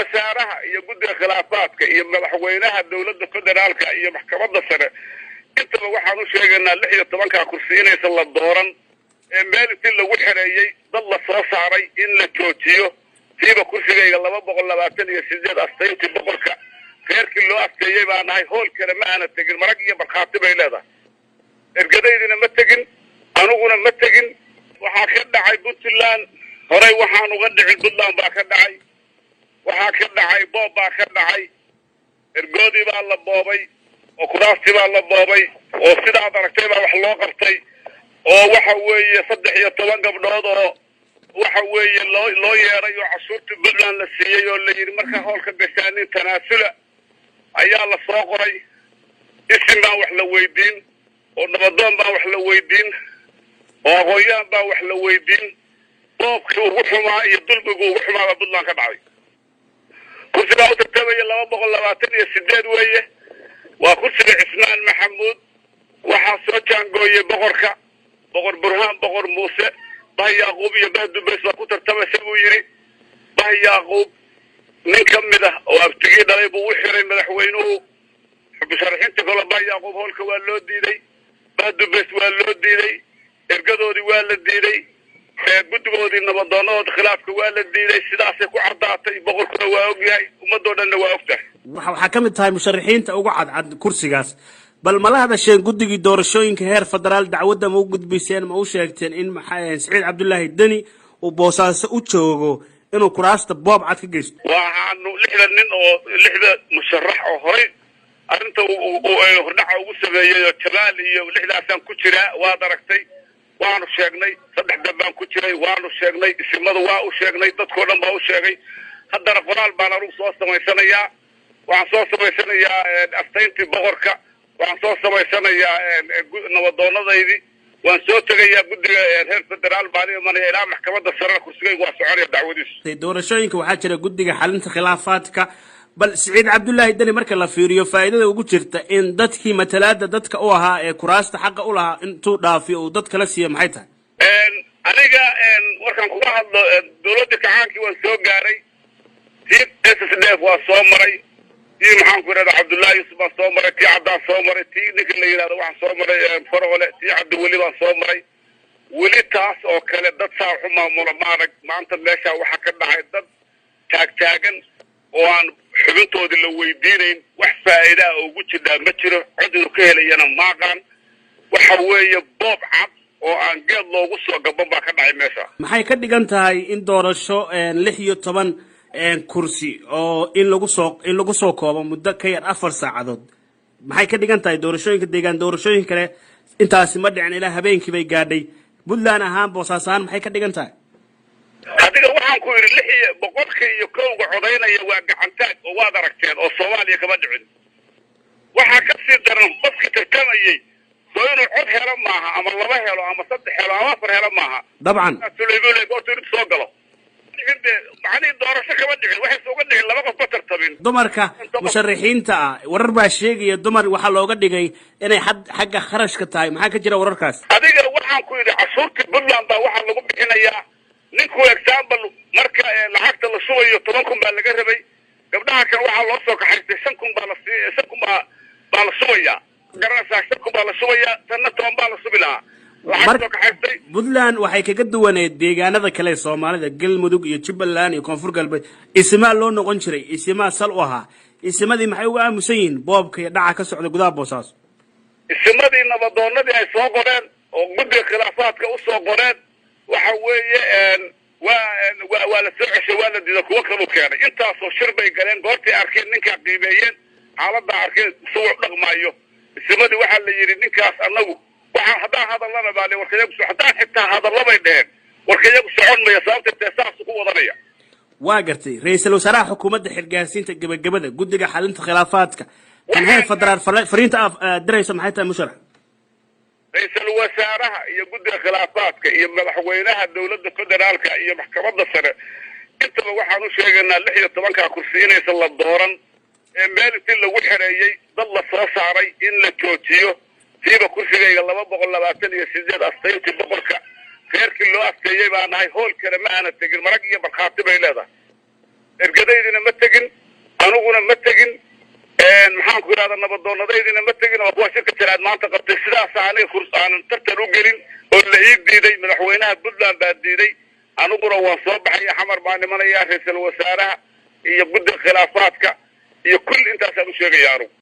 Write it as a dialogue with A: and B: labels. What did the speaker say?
A: Wasaaraha iyo guddiga khilaafaadka iyo madaxweynaha dowladda federaalka iyo maxkamadda sare intaba waxaan u sheegaynaa 16-ka kursi inaysan la dooran ee meel intii lagu xereeyey dad la soo saaray in la joojiyo. Siiba kursigayga 228, astayntii boqorka reerkii loo afteeyey baa nahay. Hool kale ma aana tegin, marag iyo markhaati bay leedahay. Ergadaydina ma tegin, aniguna ma tegin. Waxaa ka dhacay Puntland horey waxaan uga dhicin Puntland baa ka dhacay. Waxaa ka dhacay boob baa ka dhacay. Ergoodii baa la boobay oo kuraastii baa la boobay oo sidaad aragtay baa wax loo qabtay, oo waxa weeye 13 gabdhood oo waxa weeye loo yeeray oo cashuurtii Puntland la siiyey oo la yidhi markaa hoolka gashaanin tanaasula ayaa la soo qoray. Isim baan wax la weydiin, oo nabadoon baan wax la weydiin, oo aqoon-yahan baan wax la weydiin. Boobkii ugu xumaa iyo dulmigii ugu xumaa baa Puntland ka dhacay. Kursigaa u tartamaya 228 weeye, waa kursiga Cismaan Maxamuud. Waxaa soo jaangooyey boqorka, Boqor Burhaan Boqor Muuse. Bah Yaaquub iyo Bah Dubeys baa ku tartamaysa buu yidhi. Bah Yaaquub nin ka mid ah oo abtigii dhalay buu u xiray madaxweynuhu. Musharaxiinta kale Bah Yaaquub hoolka waa loo diiday, Bah Dubeys waa loo diiday, ergadoodii waa la diiday, guddigoodii nabadoonadooda khilaafka waa la diiday. Sidaasay ku caddaatay. Boqorkuna waa ogyahay, ummadoo dhanna waa og tahay.
B: Waxaa ka mid tahay musharaxiinta ugu cadcad kursigaas. Bal mala hadasheen guddigii doorashooyinka heer federaal? Dacwadda ma u gudbiseen? Ma u sheegteen in maxaa Siciid Cabdulaahi Deni uu Boosaaso u joogo inuu kuraasta boob cad ka geysto?
A: Waxaanu lixda nin oo lixda musharax oo horay arrinta hordhaca ugu sameeyey oo Jamaal iyo lixdaasaan ku jiraa. Waad aragtay, waanu sheegnay. Saddex dambaan ku jiray, waanu sheegnay. Isimadu waa u sheegnay, dadkoo dhan baa u sheegay. Haddana qoraal baan anugu soo samaysanayaa. Waxaan soo samaysanayaa astayntii boqorka, waxaan soo samaysanayaa nabadoonadaydii, waan soo tegayaa guddiga heer federaal baan imanaya ilaa maxkamadda sarena. Kursigaygu waa soconaya dacwadiisu.
B: Doorashooyinka waxaa jira guddiga xalinta khilaafaadka. Bal Siciid Cabdulaahi Deni marka la fiiriyo, faa'iidada ugu jirta in dadkii matalaada dadka u ahaa ee kuraasta xaqa u lahaa intuu dhaafiyo uu dad kala siiyo maxay tahay?
A: Aniga markaan kuga hadlo, dawladda kacaankii waan soo gaaray, tii SSDF waa soo maray, tii maxaan ku yidhahda Cabdullahi Yuusuf baan soo maray, tii Caddaan soo maray, tii ninka la yidhahdo waxaan soo maray Faroole, tii Cabdiweli baan soo maray. Weli taas oo kale dad saa waxu maamula ma arag. Maanta meesha waxaa ka dhacay dad taagtaagan oo aan xubintoodii la weydiinayn. Wax faa'iidaa oo ugu jidhaa ma jiro, cod inuu ka helayana maaqaan. Waxa weeye boob cad oo aan geed loogu soo gaban baa ka dhacay meesha.
B: Maxay ka dhigan tahay in doorasho 16 kursi oo in lagu soo koobo muddo ka yar 4 saacadood? Maxay ka dhigan tahay doorashooyinka deegaan doorashooyin kale intaasi ma dhicin, ilaa habeenkii bay gaadhay. Puntland ahaan, Boosaaso ahaan, maxay ka dhigan tahay?
A: Adiga waxaan ku yidhi lix iyo boqolka iyo kowga codaynaya waa gacantaag oo waad aragteen oo Soomaaliya kama dhicin. Waxaa ka sii daran qofkii tartamayey soo inuu cod helo maaha, ama laba helo ama saddex helo ama afar helo maaha.
B: Dabcan.
A: Goortu intu soo galo macnihii doorasho kama dhicin, waxayse uga dhicin laba qof ma tartamin.
B: Dumarka musharaxiinta ah, warar baa sheegaya dumar waxaa looga dhigay inay xagga kharashka tahay. Maxaa ka jira wararkaas?
A: Adiga waxaan ku yidhi cashuurtii Puntland baa waxaa lagu bixinayaa ninku. Example, marka lacagta la shubayo 10,000 baa laga rabay. Gabdhaha kale waxaa loo soo kaxaystay 5,000 baa la sii, 5,000 baa la shubayaa, garanaysaa? 5,000 baa la shubayaa, tanna 10 baa la shubi lahaa lacag soo kaxaystay.
B: Puntland waxay kaga duwaneed deegaanada kale ee Soomaalida, Galmudug iyo Jubbaland iyo Koonfur Galbeed, isimaa loo noqon jiray, isimaa sal u ahaa. Isimadii maxay uga aamusan yihiin boobka iyo dhaca ka socda gudaha Boosaaso?
A: Isimadii nabadoonadii ay soo qoreen oo guddiga khilaafaadka usoo qoreen waxa weeye waa la soo ceshay, waa la diiday, kuwo kaluu keenay. Intaasoo shir bay galeen. Goortay arkeen ninkaa, qiimeeyeen xaaladda, arkeen isagoo dhaqmaayo, isimadii waxaa la yidhi ninkaas annagu waxaan haddaan hadallana baa warkayagu, haddaan xitaa hadalla bay dheheen, warkayagu socon maya, sababta tee saasu ku wadanaya.
B: Waa gartay. Ra-iisul wasaaraha xukuumadda xilgaarsiinta, gebagabada, guddiga xalinta khilaafaadka kan heer federaal, fariinta aad dirayso maxay tahay, musharax?
A: Ra-iisul wasaaraha iyo guddiga khilaafaadka iyo madaxweynaha dowladda federaalka iyo maxkamadda sare intaba waxaan u sheegaynaa 16-ka kursi inaysan la dooran ee meel intii lagu xereeyey dad la soo saaray in la joojiyo. Siiba kursigayga 228, astayntii boqorka reerkii loo afteeyey baa nahay. Hool kale ma aana tegin, marag iyo markhaati bay leedahay. Ergadaydina ma tegin, aniguna ma tegin, maxaan ku idhahdaa, nabadoonadaydina ma tegin, oo kuwa shirka jaraad maanta qabtay. Sidaasa aniga kurs aanan tartan u gelin oo la ii diiday. Madaxweynaha Puntland baa diiday, aniguna waan soo baxaya, Xamar baan imanaya. Ra-iisul wasaaraha iyo guddiga khilaafaadka iyo kulli intaasaan u sheegaya anugu.